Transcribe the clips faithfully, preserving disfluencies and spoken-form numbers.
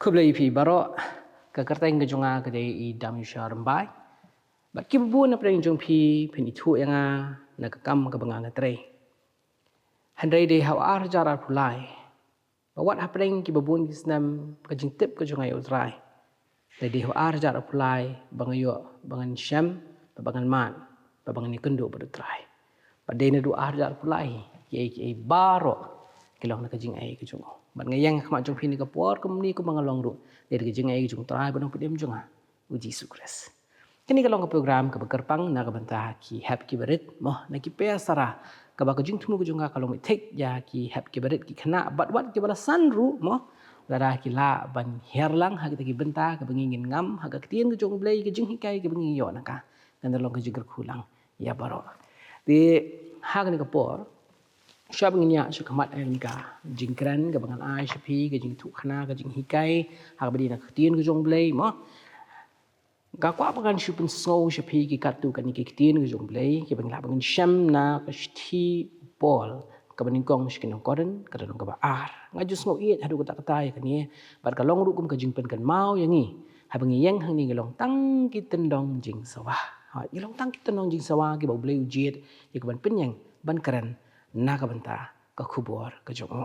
Khublei phi baroh. Ka kyrteng ka jong nga ka dei i Dam Yusha Rymbai. Bad kiba bun na pdeng jong phi phin ithuh ïa nga na ka kam kaba nga nga trei. Hynrei dei ha u ar hajar arphew lai ba wat hapdeng kiba bun ki snem ka jingtip ka jong nga ïa u Trai. Dei ha u ar hajar arphew lai ba nga ïoh ba ngan shem, ba ngan mad, ba ngan ïakynduh bad u Trai. Bad dei naduh ar hajar arphew lai kiei kiei baroh ki long na ka jingai ka jong u. Bad nga ïeng ha khmat jong phi ha kane ka por kumne kumba nga long ruh, dei da ka jingai ka jong u Trai ba nongpynim jong nga, u Jisu Khrist. Kane ka long ka program kaba kyrpang na ka bynta ki hep kiba rit, mo, na ki pyrsa, kaba ka jingthmu ka jong ka ka long beit thik ïa ki hep kiba rit, ki khynnah bad wat kiba la san ruh, mo, lada ki lah ban hiar lang ha kita ki bynta kaba ngi ngin ngam ha ka ktien ka jong u Blei, ka jinghikai kaba ngi ïoh na ka, ngan da long ka jingkyrkhu lang ïa baroh. Te ha kane ka por, shuwa ba ngin ïa shu khmat ïa kane ka jingkren kaba ngan ai sha phi, ka jingthoh khana, ka jinghikai ha kaba dei na ka ktien ka jong u Blei, mo. Nga kwah ba ngan shu pynsngew sha phi ki katto katne ki ktien ka jong u Blei kiba ngi lah ba ngin shem na ka shithi u Paul kaba nyngkong sha ki nong Korinth, ka lynnong kaba ar. Nga ju sngew ïeit haduh katta katta ïa kane, bad ka long ruh kum ka jingpynkynmaw ïa ngi. Haba ngi ïeng hangne ngi long tang ki tyndong jingsawa. Ha, ngi long tang ki tyndong jingsawa kiba u Blei u jied ïa ka ban pynïeng ban kren na ka bynta ka khubor ka jong u.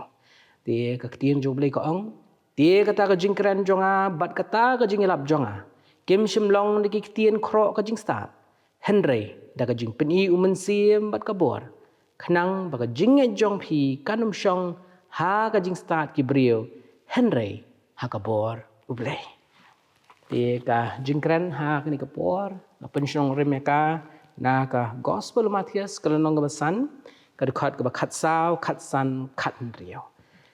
Te ka ktien jong u Blei ka ong, te kata ka jingkren jong nga bad kata ka jingïalap jong nga kim shym long da ki ktien khroh ka jingstad, hynrei da ka jingpyni u Mynsiem bad ka bor, khnang ba ka jingngeit jong phi kan ym shong ha ka jingstad ki briew, hynrei ha ka bor u Blei. Te ka jingkren ha kane ka por, nga pynshong rim ïa ka na ka Gospel u Mathaios, ka lynnong kaba san, ka dkhot kaba khatsaw, khatsan, khathynriew.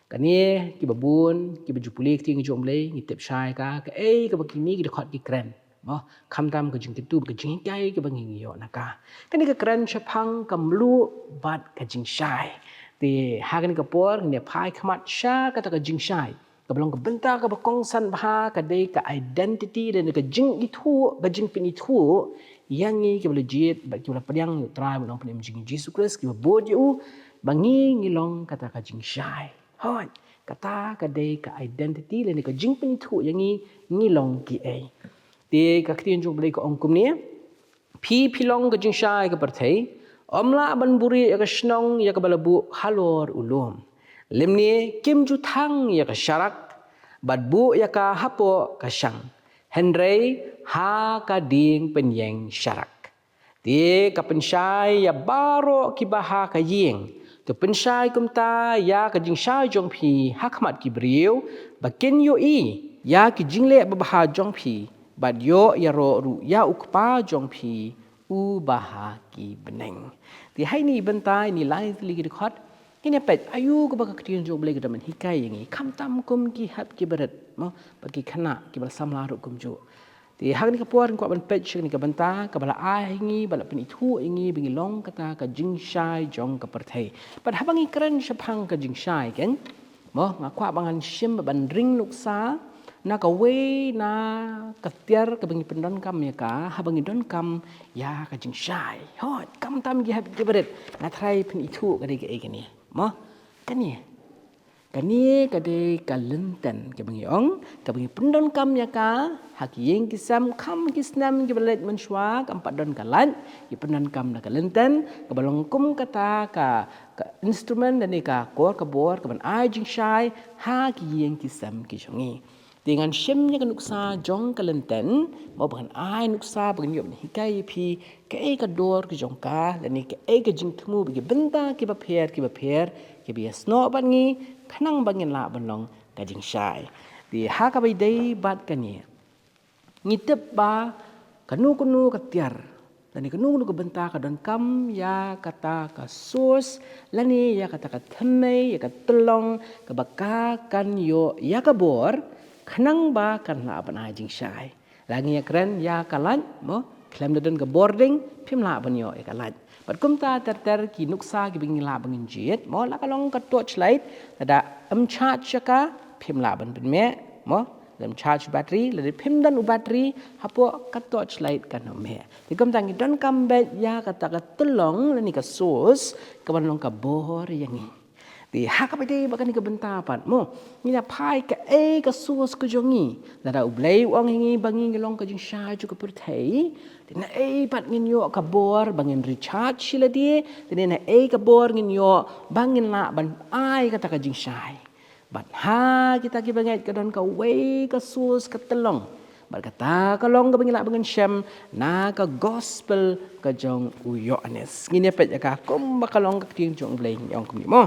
Kane kiba bun kiba ju pule ka ktien ka jong u Blei ngi tip shai ka, kaei kaba kine ki dkhot ki kren, mo, khamtam ka jingkyntu, ka jinghikai kaba ngi ïoh na ka. Kane ka kren shaphang ka mluh bad ka jingshai. Te ha kane ka por ngin ïa phai khmat sha kata ka jingshai kaba long ka bynta kaba kongsan bha, ka dei ka identity, dei ka jingithuh, ka jingpynithuh ïa ngi kiba la jied bad kiba la pdiang ïa u Trai bad nongpynim jong ngi Jisu Khrist, kiba bud ïa u, ba ngi ngi long kata ka jingshai. Hooid, kata ka dei ka identity lane ka jingpynithuh ïa ngi, ngi long kiei. Te ka ktien jong u Blei ka ong kumne, phi phi long ka jingshai ka pyrthei, ym lah ban buhrieh ïa ka shnong ïa kaba la buh halor u lum. Lymne kim ju thang ïa ka sharak bad buh ïa ka hapoh ka shang, hynrei ha ka dieng pynïeng sharak. Te ka pynshai ïa baroh kiba ha ka ïing. To pynshai kumta ïa ka jingshai jong phi ha khmat ki briew, ba kin ïohi ïa ki jingleh babha jong phi, bad ïoh ïaroh ruh ïa u Kpa jong phi uba ha ki bneng. Te ha ine i bynta, ine i lai tylli ki dkhot, ngin ïa peit aïu kaba ka ktien jong u Blei ka don ban hikai ïa ngi, khamtam kum ki hep kiba rit, mo, bad ki khynnah kiba la samla ruh kumjuh. Te ha kane ka por ngi kwah ban peit sha kane ka bynta kaba la ai ha ngi, ba la pynithuh ïa ngi ba ngi long kata ka jingshai jong ka pyrthei. Bad haba ngi kren shaphang ka jingshai, keiñ, mo, nga kwah ba ngan shim ban ring nuksa na kawei na ka tiar kaba ngi pyndonkam ïa ka haba ngi donkam ïa ka jingshai. Hooid, khamtam ki hep kiba rit, nga tharai phin ithuh ka dei kaei kane, mo. Kane, kane ka dei ka lynten kaba ngi ong, kaba ngi pyndonkam ïa ka ha ki ïing ki sem, kham ki snem kiba la leit mynshuwa kam pat don ka light, ngi pyndonkam da ka lynten kaba long kum kata ka, ka instrument lane ka kor ka bor kaban ai jingshai ha ki ïing ki sem ki jong ngi. Te ngan shim ïa ka nuksa jong ka lynten, mo, ba ngan ai nuksa ba ngan ïoh ban hikai ïa phi kaei ka dor ka jong ka, lane kaei ka jingthmu bad ki bynta kiba pher kiba pher kiba ïasnoh bad ngi, khnang ba ngin lah ban long ka jingshai. Te ha kaba ïadei bad kane, ngi tip ba kano kano ka tiar lane kano kano ka bynta ka donkam ïa kata ka source lane ïa kata ka thymmei, ïa ka tyllong kaba ka kan ïoh ïa ka bor, khnang ba kan lah ban ai jingshai. La ngi ïa kren ïa ka light, mo, khlem da don ka bording phim lah ban ïoh ïa ka light. Bad kumta ter ter ki nuksa kiba ngi lah ban ngin jied, mo, la ka long ka torch light, lada ym charge ïa ka phim lah ban pynmih, mo, lada ym charge battery, lada phim don u battery hapoh ka torch light kan ym mih. Te kumta ngi donkam beit ïa kata ka tyllong lane ka source kaban long ka bor ïa ngi. Te ha kaba ïadei bad kane ka bynta pat mo, ngin ïa phai kaei ka source ka jong ngi. Lada U Blei u ong ïa ngi ba ngi ngi long ka jingshai jong ka pyrthei, te naei pat ngin ïoh ka bor ba ngin recharge sha lade, te naei ka bor ngin ïoh ba ngin lah ban ai kata ka jingshai. Bad ha kita kiba ngeit ka don kawei ka source ka tyllong. Bad kata ka long kaba ngi lah ba ngin shem na ka gospel ka jong u Ïoannis. Ngin ïa peit ïa ka kumba ka long ka ktien jong U Blei, ngi ong kumne mo.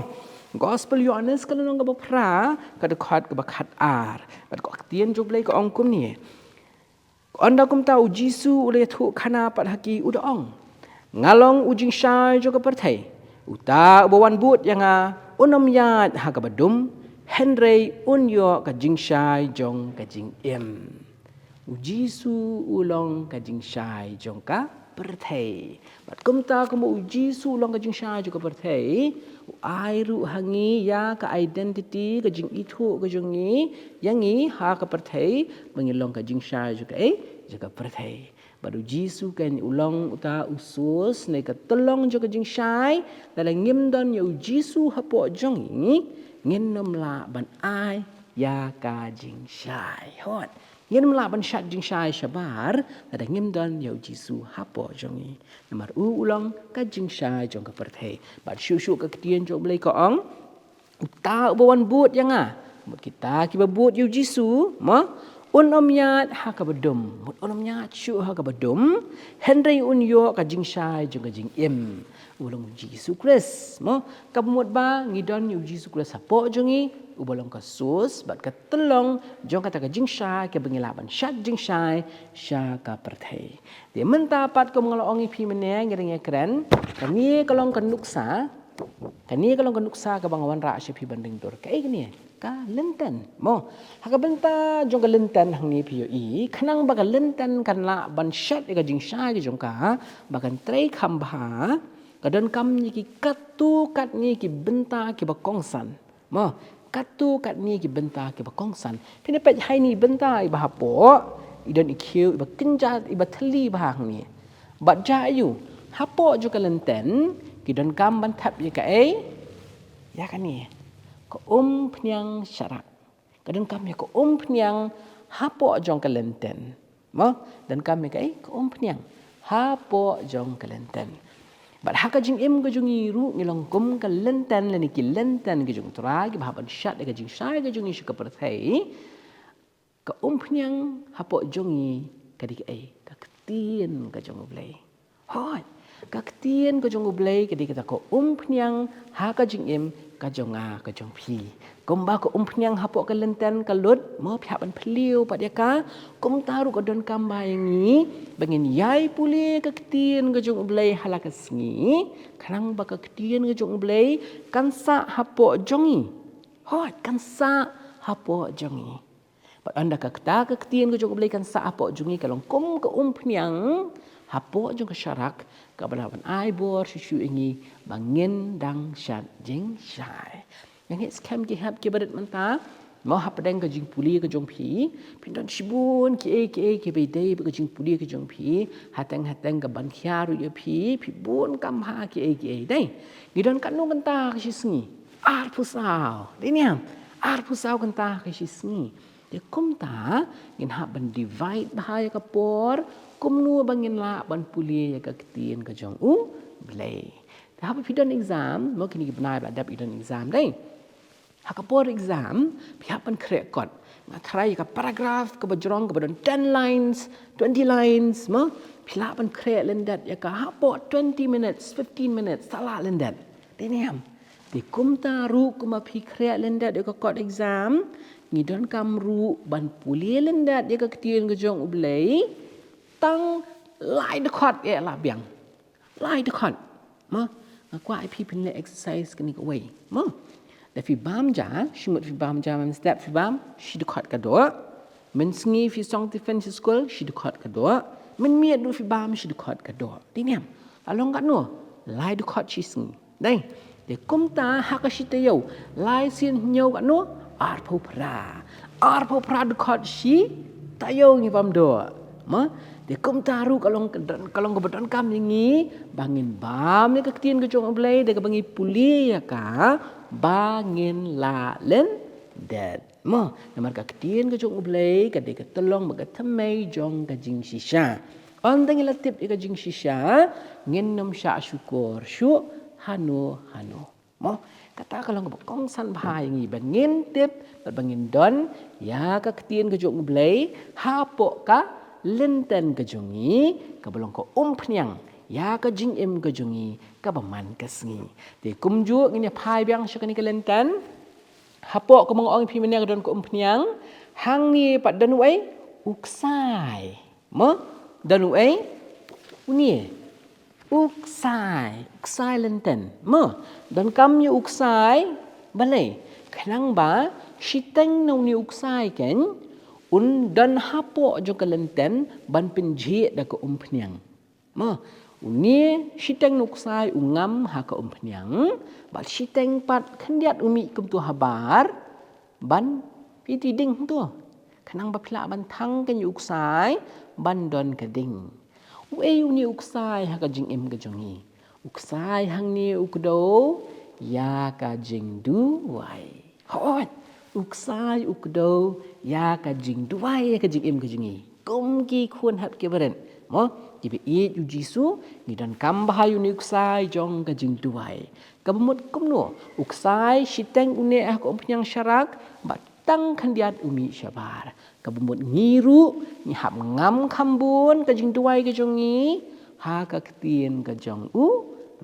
Gospel Ïoannis ka lynnong kaba phra, ka dkhot kaba khatar. Bad ka ktien jong U Blei ka ong kumne. Ynda kumta U Jisu u la ïathuh khana pat ha ki, u da ong, nga long u jingshai jong ka pyrthei. Uta uba wan bud ïa nga, un ym ïaid ha kaba dum, hynrei un ïoh ka jingshai jong ka jingim. U Jisu u long ka jingshai jong ka pyrthei. Bad kumta kumba U Jisu u long ka jingshai jong ka pyrthei, u ai ruh ha ngi ïa ka identity, ka jingithuh ka jong ngi ïa ngi ha ka pyrthei, ba ngi long ka jingshai jong ka, eh, jong ka pyrthei. Bad U Jisu kan u long uta u source ne ka tyllong jong ka jingshai. Lada ngim don ïa U Jisu hapoh jong ngi, ngin ym lah ban ai ïa ka jingshai. Ngin ym lah ban shad jingshai shabar lada ngim don ïa U Jisu hapoh jong ngi. Namar u u long ka jingshai jong ka pyrthei. Bad shuh shuh ka ktien jong U Blei ka ong, uta uba wan bud ïa nga, mut kita kiba bud ïa U Jisu mo, un ym ïaid ha kaba dum. Mut un ym ïaid shuh ha kaba dum, hynrei un ïoh ka jingshai jong ka jingim. U long U Jisu Khrist mo. Kaba mut ba ngi don ïa U Jisu Khrist hapoh jong ngi, uba long ka source bad ka tyllong jong kata ka jingshai kaba ngi lah ban shad jingshai sha ka pyrthei. Te mynta pat kumba nga la ong ïa phi mynne, ngi dang ïa kren, kane ka long ka nuksa, kane ka long ka nuksa kaba nga wanrah sha phi ban ring dur. Kaei kane? Ka lynten mo. Ha ka bynta jong ka lynten hangne phi ïohi, khnang ba ka lynten kan lah ban shad ïa ka jingshai ka jong ka, ba kan trei kham bha, ka donkam ïa ki katto katne ki bynta kiba kongsan mo. Katto katne ki bynta kiba kongsan. Phin ïa peit ha ine i bynta iba hapoh, i don i khiew iba kynjat iba thylli bha hangne. Bad jia aiu, hapoh jong ka lynten ki donkam ban thep ïa kaei? Ïa kane, ka umphniang sharak. Ka donkam ïa ka umphniang hapoh jong ka lynten mo. Donkam ïa kaei? Ka umphniang hapoh jong ka lynten. Bad ha ka jingim ka jong ngi ruh ngi long kum ka lynten lane ki lynten ka jong U Trai kiba hap ban shad ïa ka jingshai ka jong ngi sha ka pyrthei. Ka umphniang hapoh jong ngi ka dei kaei? Ka ktien ka jong U Blei. Hooid, ka ktien ka jong U Blei ka dei kata ka umphniang ha ka jingim ka jong nga ka jong phi. Kumba ka umphniang hapoh ka lynten ka lut mo, phi hap ban phylliew pat ïa ka, kumta ruh ka donkam ba ïa ngi ba ngin ïai pule ka ktien ka jong U Blei ha la ka sngi, khnang ba ka ktien ka jong U Blei kan sah hapoh jong ngi. Hooid, kan sah hapoh jong ngi. Bad ynda kata ka ktien ka jong U Blei kan sah hapoh jong ngi, ka long kum ka umphniang hapoh jong ka sharak kaba lah ban ai bor shuh shuh ïa ngi ba ngin dang shad jingshai. Nga ngeit skhem ki hep kiba rit mynta mo, hapdeng ka jingpule ka jong phi, phin don shibun kiei kiei kiba ïadei bad ka jingpule ka jong phi. Hateng hateng ka ban khia ruh ïa phi, phi bun kam ha kiei kiei. Dei, ngi don katno kynta ka shi sngi? Arphew saw. Dei ne em? Arphew saw kynta ka shi sngi. Te kumta ngin hap ban divide bha ïa ka por kumno ba ngin lah ban pule ïa ka ktien ka jong U Blei. Te haba phi don exam mo, kine ki bnai ba la dep i don exam dei. Ha ka por exam phi hap ban khreh kot. Nga tharai ïa ka paragraph kaba jrong kaba don ten lines, twenty lines mo, phi lah ban khreh lyndet ïa ka hapoh twenty minutes, fifteen minutes, sa lah lyndet. Dei ne em? Te kumta ruh kumba phi khreh lyndet ïa ka kot exam, ngi donkam ruh ban pule lyndet ïa ka ktien ka jong U Blei tang lai dkhot ïa la biang. Lai dkhot mo. Nga kwah ïa phi phin leh exercise kane kawei mo. Da phi bam ja, shi mut phi bam ja, mynstep phi bam shi dkhot ka doh. Mynsngi phi song tiffin sha skul, shi dkhot ka doh. Mynmiet ruh phi bam, shi dkhot ka doh. Dei ne em? La long katno? Lai dkhot shi sngi. Dei. Te kumta ha ka shi taïew, lai sien hynñiew katno? Arphew phra. Arphew phra dkhot shi taïew ngi bam doh mo. Te kumta ruh ka long ka don, ka long kaba donkam ïa ngi ba ngin bam ïa ka ktien ka jong U Blei da kaba ngi pule ïa ka ba ngin lah lyndet. Mo, namar ka ktien ka jong U Blei ka dei ka tyllong bad ka thymmei jong ka jingshisha. Ynda ngi la tip ïa ka jingshisha, ngin nym shah shukor shuh hano hano. Mo, kata ka long kaba kongsan bha ïa ngi ba ngin tip bad ba ngin don ïa ka ktien ka jong U Blei hapoh ka lyndet ka jong ngi, kaba long ka umphniang ïa ka jingim ka jong ngi kaba man ka sngi. Te kumjuh ngin ïa phai biang sha kane ka lyndet. Hapoh kumba nga ong ïa phi mynne ka don ka umphniang, hangne pat don uei? U ksai. Mo, don uei? Une. U ksai, u ksai lyndet. Mo, donkam ïa u ksai, balei? Khnang ba shiteng na une u ksai ken un don hapoh jong ka lyndet ban pynjhieh da ka umphniang. Mo, une shiteng na u ksai u ngam ha ka umphniang, bad shiteng pat khyndiat u mih kumto habar, ban pynti ding hangto. Khnang ba phi lah ban thang kane u ksai ban don ka ding. Uei une u ksai ha ka jingim ka jong ngi? U ksai hangne u kdew ïa ka jingduwai. Hooid, u ksai u kdew ïa ka jingduwai ïa ka jingim ka jong ngi. Kum ki khun hep ki barit, mo, kiba ïeit ïa U Jisu, ngi donkam bha ïa une u ksai jong ka jingduwai. Kaba mut kumno? U ksai shiteng une ha ka umphniang sharak, bad tang khyndiat u mih shabar. Kaba mut ngi ruh ngi hap ngam kham bun ka jingduwai ka jong ngi ha ka ktien ka jong U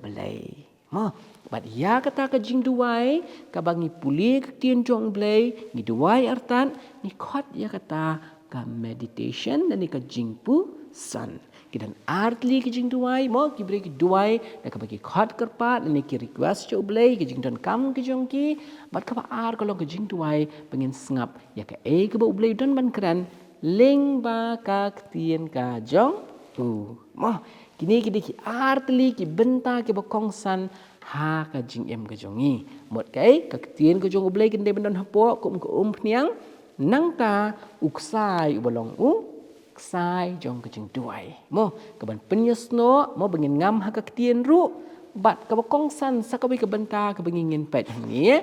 Blei. Mo, bad ïa kata ka jingduwai, kaba ngi pule ka ktien jong U Blei, ngi duwai artat, ngi khot ïa kata ka meditation lane ka jingpuson. Ki don ar tylli ki jingduwai, mo, ki briew ki duwai da kaba ki khot kyrpad lane ki request sha U Blei ki jingdonkam ki jong ki, bad kaba ar ka long ka jingduwai ba ngin sngap ïa kaei kaba U Blei u don ban kren lyngba ka ktien ka jong u. Mo, kine ki dei ki ar tylli ki bynta kiba kongsan ha ka jingim ka jong ngi. Mut kaei? Ka ktien ka jong U Blei kan dei ban don hapoh kum ka umphniang, nangta u ksai uba long u ksai jong ka jingduwai, mo, kaban pynïasnoh, mo, ba ngin ngam ha ka ktien ruh. Bad kaba kongsan sa kawei ka bynta kaba ngi ngin peit hangne.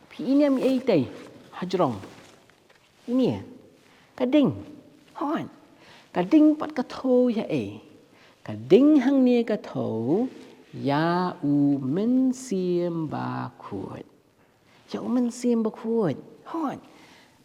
Phi i ne em ei tei hajrong? Ine ka ding. Hooid. Ka ding pat ka thew ïa ei? Ka ding hangne ka thew ïa U Mynsiem Bakhuid. Ïa U Mynsiem Bakhuid. Hooid.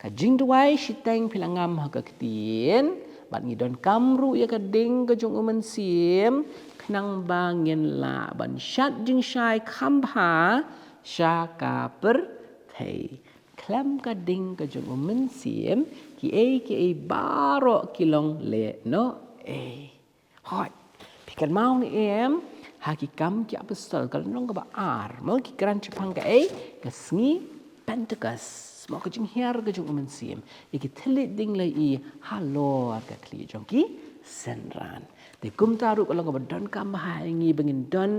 Ka jingduwai shiteng phi la ngam ha ka ktien, bad ngi donkam ruh ïa ka ding ka jong U Mynsiem, khnang ba ngin lah ban shad jingshai kham bha sha ka pyrthei. Khlem ka ding ka jong U Mynsiem, kiei kiei baroh ki long lehnohei. Hooid. Phi kynmaw ne em, ha Ki Kam ki Apostol, ka lynnong kaba ar, mo, ki kren shaphang kaei? Ka sngi Pentekost, mo, ka jinghiar ka jong U Mynsiem ïa ki thylliej dieng lai-i halor ka khlieh jong ki synran. Te kumta ruh ka long kaba donkam bha ïa ngi ba ngin don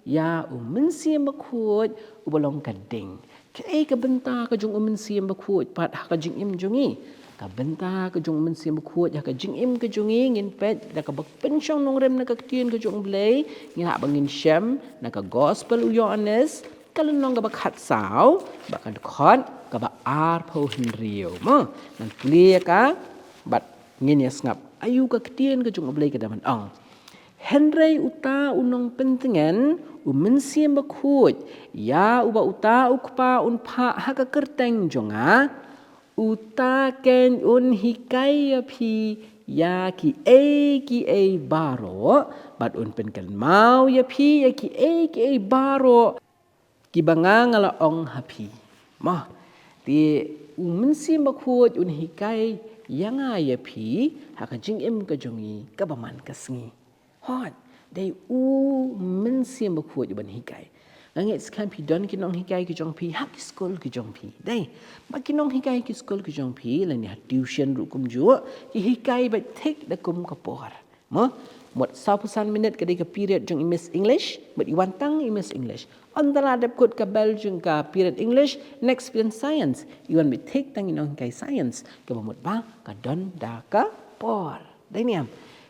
ïa U Mynsiem Bakhuid uba long ka ding. Kaei ka bynta ka jong U Mynsiem Bakhuid pat ha ka jingim jong ngi? Ka bynta ka jong U Mynsiem Bakhuid ha ka jingim ka jong ngi, ngin peit da kaba pynshong nongrim na ka ktien ka jong U Blei, ngi lah ba ngin shem na ka Gospel u Ïoannis, ka lynnong kaba khatsaw, bad ka dkhot kaba arphew hynriew, mo. Ngan pule ïa ka, bad ngin ïa sngap aïu ka ktien ka jong U Blei ka dei ban ong. Hynrei uta u nongpyntngen, U Mynsiem Bakhuid, ïa uba uta U Kpa un phah ha ka kyrteng jong nga, uta ken un hikai ïa phi ïa kiei kiei baroh, bad un pynkynmaw ïa phi ïa kiei kiei baroh kiba nga nga la ong ha phi. Mo, te U Mynsiem Bakhuid un hikai ïa nga ïa phi ha ka jingim ka jong ngi kaba man ka sngi. Hooid, dei U Mynsiem Bakhuid uban hikai. Nga ngeit skhem phi don ki nonghikai ki jong phi ha ki skul ki jong phi. Dei, ba ki nonghikai ki skul ki jong phi lane ha tuition ruh kumjuh, ki hikai beit thik da kum ka por. Mo, mut sawphew san minit ka dei ka period jong i Miss English, mut i wan tang i Miss English. Ynda la dep kut ka bell jong ka period English, next period science, i wan beit thik tang i nonghikai science, kaba mut ba ka don da ka por. Dei ne em?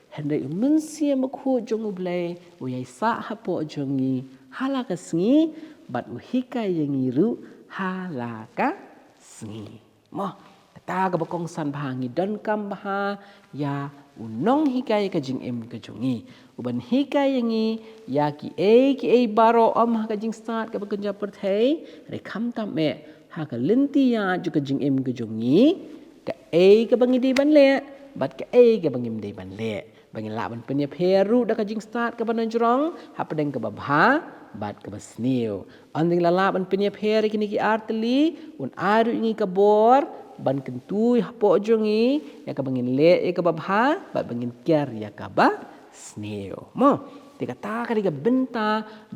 Hynrei U Mynsiem Bakhuid jong U Blei u ïai sah hapoh jong ngi ha la ka sngi, bad u hikai ïa ngi ruh ha la ka sngi. Mo, kata kaba kongsan bha, ngi donkam bha ïa u nonghikai ka jingim ka jong ngi, u ban hikai ïa ngi ïa kiei kiei baroh, ym ha ka jingstad kaba kynja pyrthei, hynrei khamtam eh ha ka lynti ïa jong ka jingim ka jong ngi, kaei kaba ngi dei ban leh bad kaei kaba ngim dei ban leh, ba ngin lah ban pynïapher ruh da ka jingstad kaba najrong hapdeng kaba bha bad kaba sniew. Ynda ngi la lah ban pynïapher ïa kine ki ar tylli, un ai ruh ïa ngi ka bor ban kyntu hapoh jong ngi ïa kaba ngin leh ïa kaba bha bad ba ngin kiar ïa kaba sniew. Mo, te kata ka dei ka bynta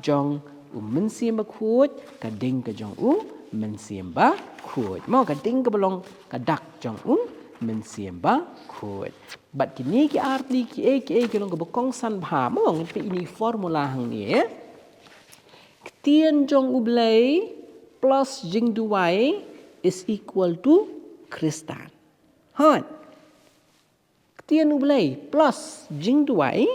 jong u Mynsiem Bakhuid, ka ding ka jong u Mynsiem Bakhuid. Mo, ka ding kaba long ka dak jong u Mynsiem Bakhuid. Bad kine ki ar tylli kiei kiei ki long kaba kongsan bha. Mo, ngan pyni formula hangne. Ktien jong U Blei plus jingduwai is equal to Khristan. Hooid. Ktien U Blei plus jingduwai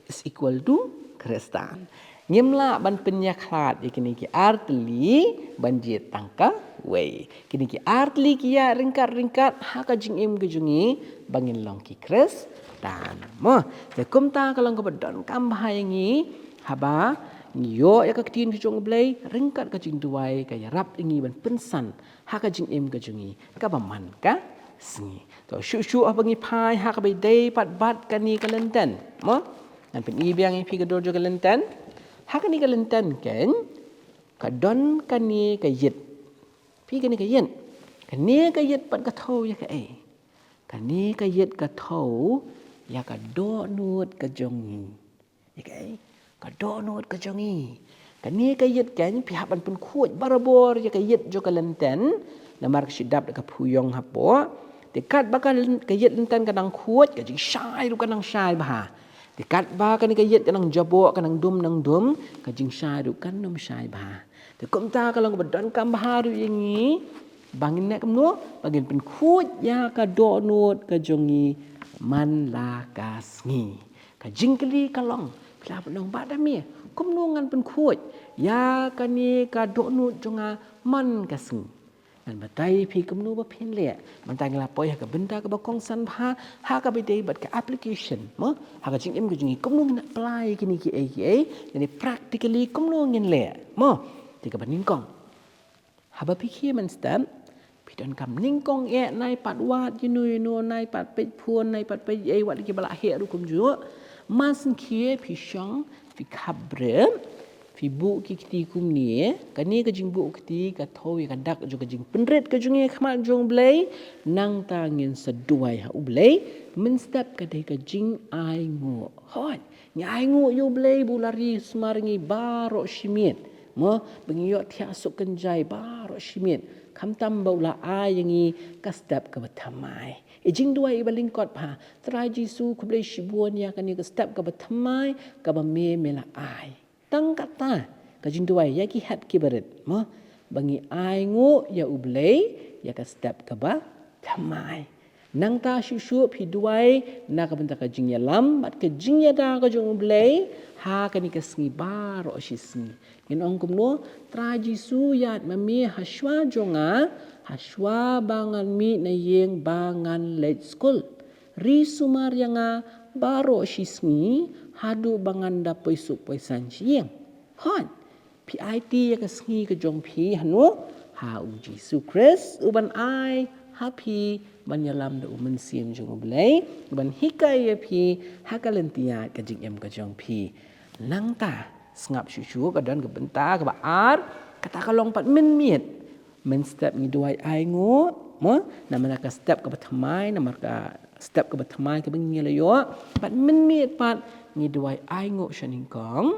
is equal to Khristan. Ngim lah ban pynïakhlad ïa kine ki ar tylli ban jied tang kawei. Kine ki ar tylli ki ïaid ryngkat ryngkat ha ka jingim ka jong ngi ba ngin long ki Khristan. Mo, te kumta ka long kaba donkam bha ïa ngi haba ngi ïoh ïa ka ktien ka jong U Blei ryngkat ka jingduwai, ka ïarap ïa ngi ban pynsan ha ka jingim ka jong ngi kaba man ka sngi. To shuh shuh haba ngi phai ha kaba ïadei pat bad kane ka lynten. Mo, ngan pyni biang ïa phi ka dur jong ka lynten. Ha kane ka lynten keiñ ka don kane ka ïit. Phi, kane ka ïit, kane ka ïit pat ka thew ïa kaei? Kane ka ïit ka thew ïa ka dohnud ka jong ngi. Ïa kaei? Ka dohnud ka jong ngi. Kane ka ïit keiñ phi hap ban pynkhuid barabor ïa ka ïit jong ka lynten, namar ka shu dap da ka phuïong hapoh. Te katba ka lyn-, ka ïit lynten ka nang khuid, ka jingshai ruh ka nang shai bha. Te katba kane ka ïit ka nang jaboh, ka nang dum nang dum, ka jingshai ruh kan ym shai bha. Te kumta ka long kaba donkam bha ruh ïa ngi ba ngin leh kumno, ba ngin pynkhuid ïa ka dohnud ka jong ngi man la ka sngi. Ka jingkylli ka long, phi lah ban ong, Bah Dame, kumno ngan pynkhuid ïa kane ka dohnud jong nga man ka sngi? Ngan batai ïa phi kumno ba phin leh. Mynta ngi la poi ha ka bynta kaba kongsan bha, ha kaba ïadei bad ka application, mo, ha ka jingim ka jong ngi, kumno ngin apply ïa kine kiei kiei, lane practically kumno ngin leh, mo. Te kaba nyngkong, haba phi khie mynstep, phi donkam nyngkong eh nai pat wad ïano ïano, nai pat peit phone, nai pat peit ei, wat kiba la heh ruh kumjuh. Mar shu khie phi shong, phi khap bret, phi buh ki kti kumne. Kane ka jingbuh kti ka thew ïa ka dak jong ka jingpynrit ka jong ngi ha khmat jong U Blei. Nangta ngin sa duwai ha U Blei. Mynstep ka dei ka jingainguh. Hooid. Ngi ainguh ïa U Blei ba u la ri sumar ïa ngi baroh shi miet, mo, ba ngin ïoh thiah suk kynjai baroh shi miet, khamtam ba u la ai ïa ngi ka step kaba thymmai. I jingduwai iba lyngkot bha: Trai Jisu, khublei shibun ïa kane ka step kaba thymmai kaba me, me la ai. Tang kata ka jingduwai ïa ki hep ki barit, mo, ba ngi ainguh ïa U Blei ïa ka step kaba thymmai. Nangta shuh shuh phi duwai na ka bynta ka jingïalam bad ka jingïada ka jong U Blei ha kane ka sngi baroh shi sngi. Ngin ong kumno? Trai Jisu, ïaid ma me ha shuwa jong nga, ha shuwa ba ngan mih na ïing ba ngan leit skul. Ri sumar ïa nga baroh shi sngi haduh ba ngan da poi suk poi saiñ sha ïing. Hooid. Phi aiti ïa ka sngi ka jong phi hano? Ha U Jisu Khrist, u ban ai ha phi ban ïalam da U Mynsiem jong U Blei, u ban hikai ïa phi ha ka lynti ïaid ka jingim ka jong phi. Nangta sngap shuh shuh ka don ka bynta kaba ar, kata ka long pat mynmiet. Mynstep ngi duwai ainguh, mo, namar ka step kaba thymmai, namar ka step kaba thymmai kaba ngi la ïoh. Bad mynmiet pat ngi duwai ainguh sha nyngkong.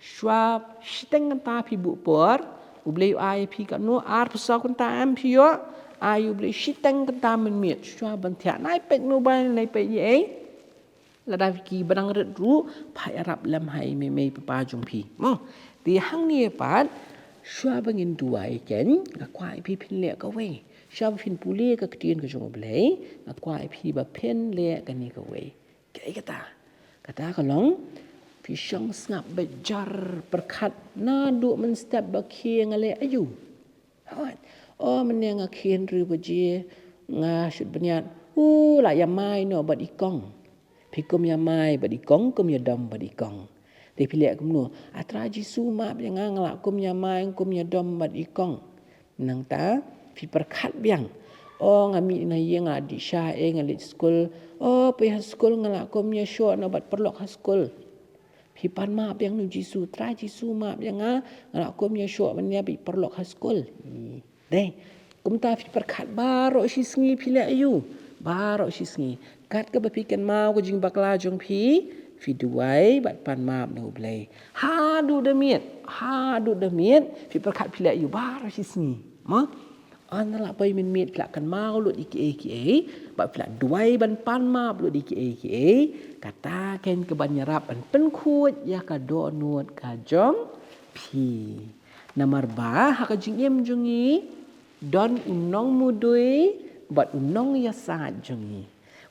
Shuwa shiteng kynta phi buh por, U Blei u ai phi katno, arphew saw kynta em phi ïoh, ai U Blei shiteng kynta mynmiet shuwa ban thiah. Nai peit mobile, nai peit ei ei. Lada phi ki ba dang rit ruh, pha ïarap lem ha i mei mei papa jong phi, mo. Te hangne pat, shuwa ba ngin duwai keiñ, nga kwah ïa phi phin leh kawei. Shuwa ba phin pule ka ktien ka jong U Blei, nga kwah ïa phi ba phin leh kane kawei. Kaei kata? Kata ka long, phi Ki shong sngap beit jar pyrkhat naduh mynstep ba khie nga leh aïu. Hooid. O mynne nga khie hynriew baje, nga shut bniat. U la ïamai noh bad i kong. Phi kum ïamai bad i kong, kum ïadom bad i kong. Te phi leh kumno? A Trai Jisu map ïa nga, nga la kum ïamai, kum ïadom bad i kong. Nangta phi pyrkhat biang. O nga mih na ïing, nga dih sha, eh nga leit skul. O phi ha skul nga la kum ïashoh noh bad paralok ha skul. Phi pan map biang na u Jisu, Trai Jisu map ïa nga, nga la kum ïashoh ban ïa bad paralok ha skul. Dei. Kumta phi pyrkhat baroh shi sngi phi leh aïu. Baroh shi sngi. Kat kaba phi kynmaw ka jingbakla jong phi, phi duwai bad pan map na u Blei. Haduh da miet, haduh da miet, phi pyrkhat phi leh aïu baroh shi sngi. Mo? Ynda la poi mynmiet phi la kynmaw lut ïa kiei kiei, bad phi la duwai ban pan map lut ïa kiei kiei, kata keiñ kaban ïarap ban pynkhuid ïa ka dohnud ka jong phi. Namar ba ha ka jingim jong ngi don u nongmudui bad u nongïasaid jong ngi.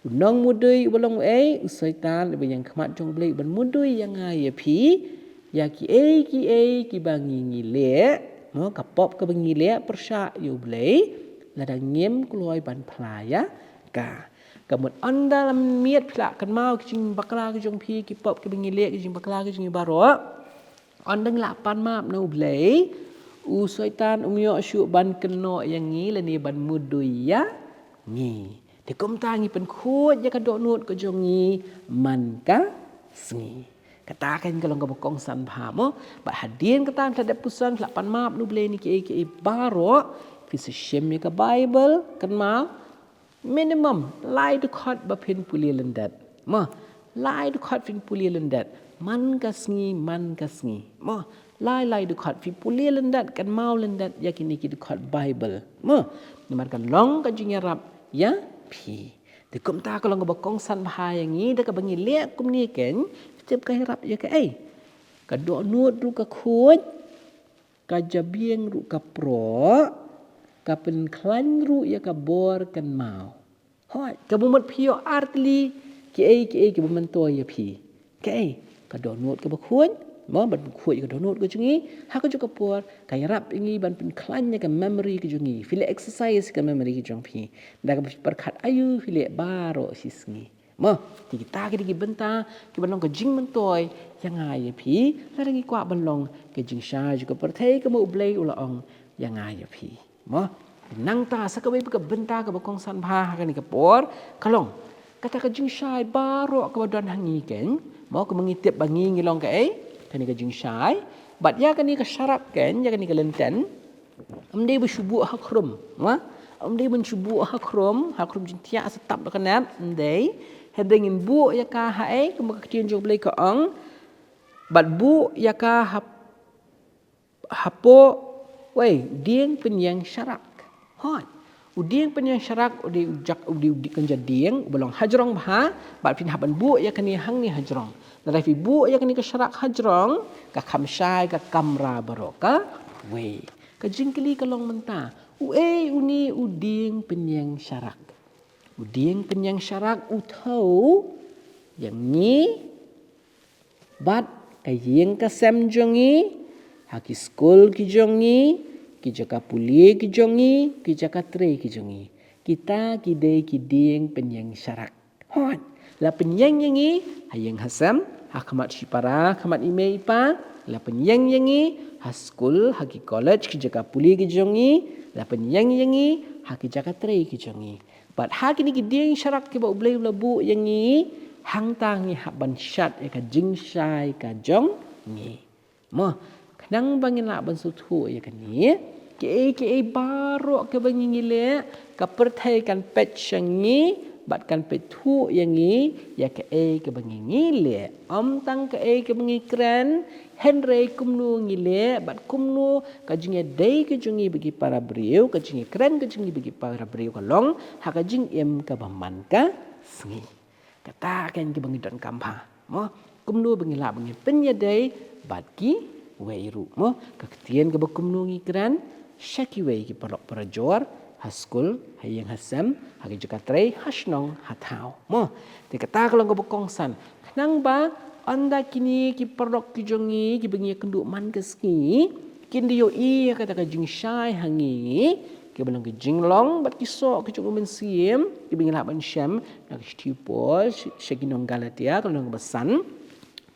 U nongmudui uba long uei? U Soitan, uba ïeng khmat jong u Blei, uban mudui ïa nga ïa phi ïa kiei kiei kiba ngi ngi leh. Mo, ka pop kaba ngi leh pyrshah ïa u Blei, lada ngim kloi ban phla ïa ka. Ka mut ynda la miet phi la kynmaw ki jingbakla ki jong phi, ki pop kiba ngi leh, ki jingbakla ki jong ngi baroh, ynda ngi la pan map na u Blei, u Soitan um ïoh shuh ban kynnoh ïa ngi lane ban mudui ïa ngi. Te kumta ngi pynkhuid ïa ka dohnud ka jong ngi man ka sngi. Kata keiñ ka long kaba kongsan bha mo. Bad hadien kata, ngi la dep puson, ngi la pan map na u Blei na kiei kiei baroh, phi sa shim ïa ka Baibl, kynmaw, minimum lai dkhot ba phin pule lyndet. Mo, lai dkhot phin pule lyndet man ka sngi, man ka sngi. Mo, lai lai dkhot phi pule lyndet, kynmaw lyndet ïa kine ki dkhot Baibl. Mo, namar ka long ka jingïarap ïa phi. Te kumta ka long kaba kongsan bha ïa ngi, da kaba ngi leh kumne keiñ, phi tip ka ïarap ïa kaei? Ka dohnud ruh ka khuid, ka jabieng ruh ka proh, ka pynkhlaiñ ruh ïa ka bor kynmaw. Hooid, kaba mut phi ïoh artylli kiei kiei kiba myntoi ïa phi. Kaei? Ka dohnud kaba khuid, mo, ban pynkhuid ïa ka dohnud ka jong ngi, ha kajuh ka por ka ïarap ïa ngi ban pynkhlaiñ ïa ka memory ka jong ngi. Phi leh exercise ka memory ka jong phi. Da kaba phi pyrkhat aïu phi leh baroh shi sngi. Mo, te kita ki dei ki bynta kiba long ka jingmyntoi ïa nga ïa phi, lada ngi kwah ban long ka jingshai jong ka pyrthei, kaba u Blei u la ong ïa nga ïa phi. Mo, nangta sa kawei pat ka bynta kaba kongsan bha ha kane ka por ka long kata ka jingshai baroh kaba don ha ngi keiñ. Mo, kaba ngi tip ba ngi ngi long kaei? Kane ka jingshai. Bad ïa kane ka sharak keiñ, ïa kane ka lynten, ym dei ba shu buh ha khrum, mo? Ym dei ban shu buh ha khrum, ha khrum jingthiah sa tap da ka net, ym dei. Hynrei ngin buh ïa ka ha ei, kumba ka ktien jong u Blei ka ong, bad buh ïa ka ha, hapoh, wei, dieng pynïeng sharak. Hooid. U dieng pynïeng sharak u dei u jak, u dei u di-, kynja dieng uba long hajrong bha, bad phin hap ban buh ïa kane hangne hajrong. Lada phi buh ïa kane ka sharak hajrong, ka kham shai ka kamra baroh kawei. Ka jingkylli ka long mynta, uei une u dieng pynïeng sharak? U dieng pynïeng sharak u thew ïa ngi bad ka ïing ka sem jong ngi, ha ki skul ki jong ngi, ki jaka pule ki jong ngi, ki jaka trei ki jong ngi. Kita ki dei ki dieng pynïeng sharak. Hooid, la pynïeng ïa ngi ha ïing ha sem, ha khmat shipara, khmat i mei i pa, la pynïeng ïa ngi ha skul, ha ki college, ki jaka pule ki jong ngi, la pynïeng ïa ngi ha ki jaka trei ki jong ngi. Bad ha kine ki dieng sharak kiba u Blei u la buh ïa ngi, hangta ngi hap ban shad ïa ka jingshai ka jong ngi. Mo, khnang ba ngin lah ban sngewthuh ïa kane, kiei kiei baroh kiba ngi ngi leh, ka pyrthei kan peit sha ngi bad kan peit thuh ïa ngi ïa kaei kaba ngi ngi leh. Ym tang kaei kaba ngi kren, hynrei kumno ngi leh bad kumno ka jingïadei ka jong ngi bad ki para briew, ka jingïakren ka jong ngi bad ki para briew ka long ha ka jingim kaba man ka sngi. Kata keiñ kaba ngi donkam bha, mo, kumno ba ngi lah ba ngin pynïadei bad kiwei ruh, mo. Ka ktien kaba kumno ngi kren sha kiwei ki paralok parajor, ha skul, ha ïing ha sem, ha ki jaka trei, ha shnong ha thaw, mo. Te kata ka long kaba kongsan, khnang ba Ynda kine ki paralok ki jong ngi kiba ngi ïakynduh man ka sngi kin da ïohi ïa kata ka jingshai ha ngi, kiba long ki jinglong bad ki soh ki jong U Mynsiem, kiba ngi lah ban shem na ka shithi u Paul sha ki nong Galatia, ka lynnong kaba san.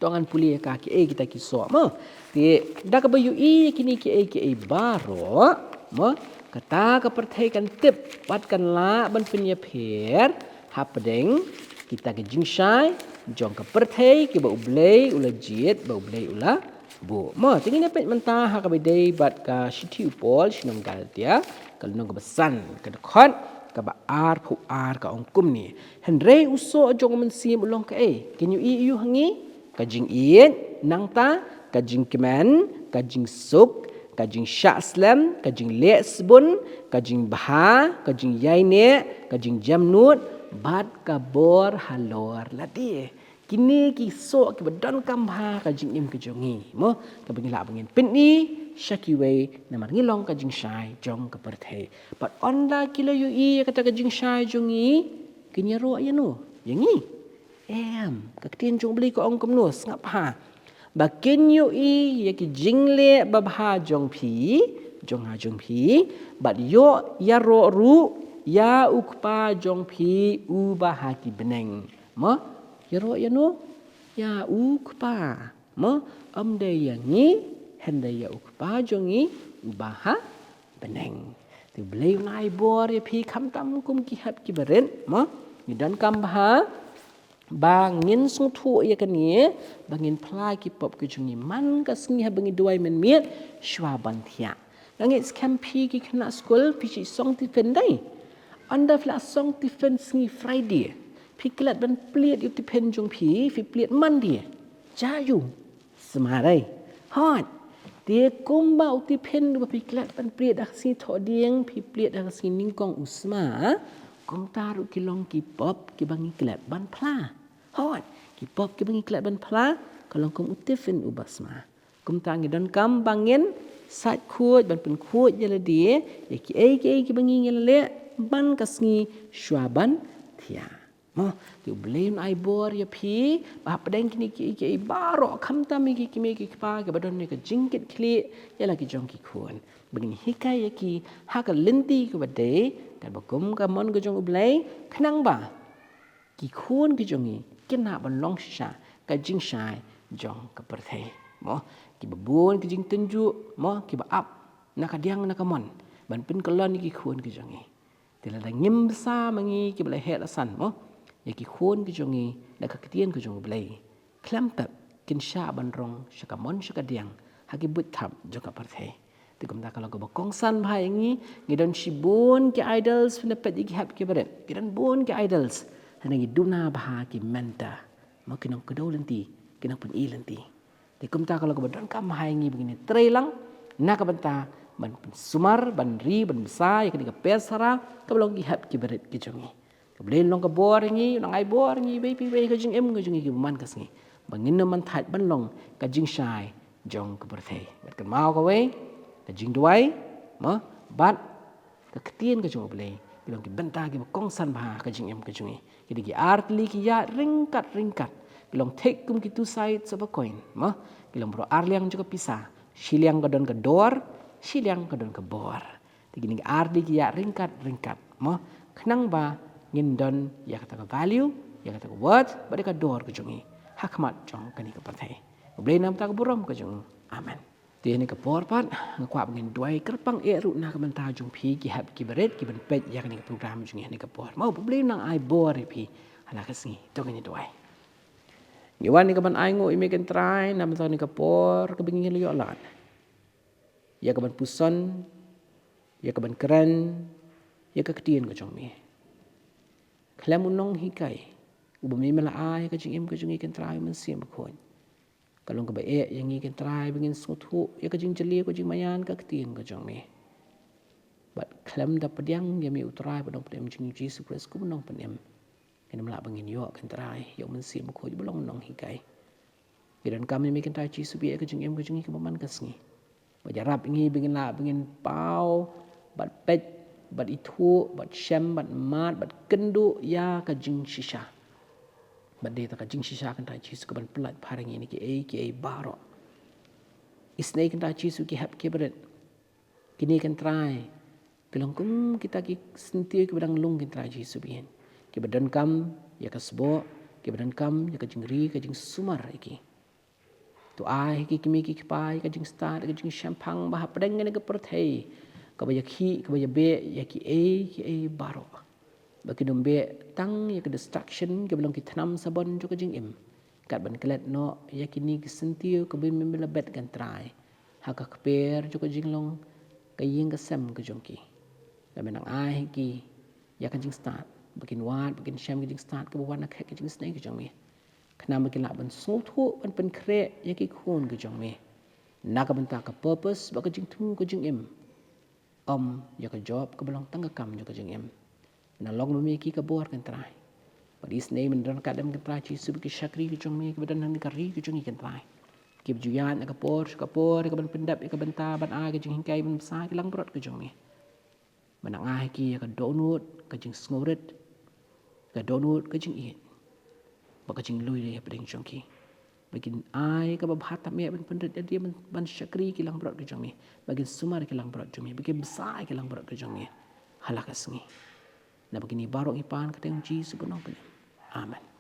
To ngan pule ïa ka, kiei kita ki soh, mo. Te da kaba ïohi ïa kine kiei kiei baroh, mo, kata ka pyrthei kan tip bad kan lah ban pynïapher hapdeng kita ki jingshai jong ka pyrthei kiba U Blei u la jied, ba U Blei u la buh. Mo, te ngin ïa peit mynta ha kaba ïadei bad ka shithi u Paul sha ki nong Galatia, ka lynnong kaba san, ka dkhot kaba arphew ar, ka ong kumne: Hynrei u soh jong U Mynsiem u long kaei? Kin ïohi ïa u ha ngi? Ka jingïeit, nangta ka jingkmen, ka jingsuk, ka jingshah slem, ka jingleh sbun, ka jingbha, ka jingïaineh, ka jingjemnud, bad ka bor halor lade. Kine ki soh kiba donkam bha ha ka jingim ka jong ngi, mo, kaba ngi lah ba ngin pyni sha kiwei namar ngi long ka jingshai jong ka pyrthei. Bad ynda ki la ïohi ïa kata ka jingshai jong ngi, kin ïaroh ïano? Ïa ngi? Em, ka ktien jong U Blei ka ong kumno? Sngap bha. Ba kin ïohi ïa ki jingleh babha jong phi, jong nga jong phi, bad ïoh ïaroh ruh ïa U Kpa jong phi uba ha ki bneng. Mo, ïaroh ïano? Ïa U Kpa. Mo, ym dei ïa ngi, hynrei ïa U Kpa jong ngi uba ha bneng. Te U Blei un ai bor ïa phi khamtam kum ki hep kiba rit, mo. Ngi donkam bha ba ngin sngewthuh ïa kane, ba ngin phla ki pop ki jong ngi man ka sngi haba ngi duwai mynmiet shuwa ban thiah. Nga ngeit skhem phi ki khynnah skul, phi shu song tiffin dei. Ynda phi la song tiffin sngi Friday, phi klet ban plied ïa u tiffin jong phi, phi plied Monday. Jia ïa u? Sma dei. Hooid. Te kumba u tiffin uba phi klet ban plied ha ka sngi Thohdieng, phi plied ha ka sngi Nyngkong u sma, kumta ruh ki long ki pop kiba ngi klet ban phla. Hooid, ki pop kiba ngi klet ban phla, ka long kum u tiffin uba sma. Kumta ngi donkam ba ngin sait khuid, ban pynkhuid ïa lade ïa kiei kiei kiba ngi ngi la leh man ka sngi shuwa ban thiah. Mo, te U Blei un ai bor ïa phi ba hapdeng kine kiei kiei baroh, khamtam ïa ki kmie ki kpa kiba don ïa ka jingkitkhlieh ïa la ki jong ki khun, ba ngin hikai ïa ki ha ka lynti kaba dei, katba kum ka mon ka jong U Blei, khnang ba ki khun ki jong ngi kin lah ban long shisha ka jingshai jong ka pyrthei. Mo, kiba bun ki jingtynjuh, mo, kiba ap na ka diang na ka mon ban pynkyllon ïa ki khun ki jong ngi. Te lada ngim bsa ma ngi kiba la heh la san, mo, ïa ki khun ki jong ngi da ka ktien ka jong U Blei, khlem pep kin shah ban rong sha ka mon sha ka diang ha ki buit thap jong ka pyrthei. Te kumta ka long kaba kongsan bha ïa ngi. Ngi don shibun ki idols, phin da peit ïa ki hep kiba rit, ki don bun ki idols. Hynrei ngi duna bha ki mentor, mo, ki nongkdew lynti, ki nongpyni lynti. Te kumta ka long kaba donkam bha ïa ngi ba ngin ïatrei lang na ka bynta ban pynsumar, ban ri, ban bsa ïa kane ka pyrthei kaba long ki hep kiba rit ki jong ngi. Ka Blei un long ka bor ïa ngi, un ai bor ïa ngi, ba phi, ba ka jingim ka jong ngi kiba man ka sngi, ba ngin ym man thait ban long ka jingshai jong ka pyrthei. Bad kynmaw kawei, ka jingduwai, mo, bad ka ktien ka jong U Blei ki long ki bynta kiba kongsan bha ha ka jingim ka jong ngi. Ki dei ki ar tylli ki ïaid ryngkat ryngkat, ki long thik kum ki two sides of a coin, mo. Ki long baroh ar liang jong ka pisa, shi liang ka don ka dor, shi liang ka don ka bor. Te kine ki ar tylli ki ïaid ryngkat ryngkat, mo, khnang ba ngin don ïa kata ka value, ïa kata ka worth bad ïa ka dor ka jong ngi ha khmat jong kane ka pyrthei. U Blei un ai kata ka burom ka jong u. Amen. Te ha kane ka por pat nga kwah ba ngin duwai kyrpang eh ruh na ka bynta jong phi ki hep kiba rit kiban peit ïa kane ka program jong ngi ha kane ka por. Mo, ba U Blei un nang ai bor ïa phi ha la ka sngi. To ngin ïa duwai. Ngi wan ïa kaban ainguh ïa me ko Trai na ka bynta kane ka por kaba ngi la ïoh lad ïa kaban puson, ïa kaban kren ïa ka ktien ka jong me. Khlem u nonghikai uba me me la ai ha ka jingim ka jong ngi ko Trai, u Mynsiem Bakhuid, ka long kaba eh ïa ngi ko Trai ba ngin sngewthuh ïa ka jingjylliew, ka jingmaïan ka ktien ka jong me. Bad khlem da pdiang ïa me u Trai bad u Nongpynim jong ngi u Jisu Khrist kum u Nongpynim, ngin ym lah ba ngin ïoh ko Trai ïa u Mynsiem Bakhuid uba long u nonghikai. Ngi donkam ïa me ko Trai Jisu, plie ïa ka jingim ka jong ngi kaba man ka sngi. Ba ïarap ïa ngi ba ngin lah ba ngin paw bad peit bad ithuh bad shem bad mad bad kynduh ïa ka jingshisha. Bad dei tang ka jingshisha, Kynrad Jisu, ka ban pyllait phareng ïa ngi kiei kiei baroh. Isynei, Kynrad Jisu, ki hep ki barit, kine, Kynrad, ki long kum kita ki syntiew kiba dang lung, Kynrad Jisu, bad kiba donkam ïa ka sboh, kiba donkam ïa ka jingri, ka jingsumar ïa ki. To ai ha ki kmie ki kpa ïa ka jingstad, ka jingshemphang ba hapdeng kane ka pyrthei kaba ïakhih, kaba ïabeh ïa kiei kiei baroh, ba kin ym beh tang ïa ka destruction, kiba long ki tnam sabon jong ka jingim, kat ban klet noh ïa kine ki syntiew kiba me la bet, Kynrad, ha ka kper jong ka jinglong ka ïing ka sem ka jong ki. Lada me nang ai ha ki ïa ka jingstad, ba kin wad, ba kin shem ka jingstad kaba wan na ka hok ka jingisynei ka jong me, khnang ba kin lah ban sngewthuh, ban pynkhreh ïa ki khun ka jong me na ka bynta ka purpose bad ka jingthmu ka jingim, ym ïa ka job kaba long tang ka kam jong ka jingim. Na long ba me ïa ki ka bor, Kynrad. Bad isynei, men don katdem, Kynrad Jisu, bad ki shakri ka jong me kiba don ha kane ka ri ka jong ngi, Kynrad, kiba ju ïaid na ka por sha ka por ïa ka ban pyndep, ïa ka bynta ban ai ka jinghikai, ban bsa ïa ki langbrot ka jong me. Me nang ai ha ki ïa ka dohnud, ka jingsngewrit, ka dohnud, ka jingïeit, bad ka jinglui hapdeng jong ki, ba kin ai kaba bha tam eh ban pynrit ïa lade, ban, ban shakri ïa ki langbrot ka jong me, ba kin sumar ïa ki langbrot jong me, ba kin bsa ïa ki langbrot ka jong me ha la ka sngi. Naba kine baroh ngi pan ha ka kyrteng Jisu, U Nongpynim. Amen.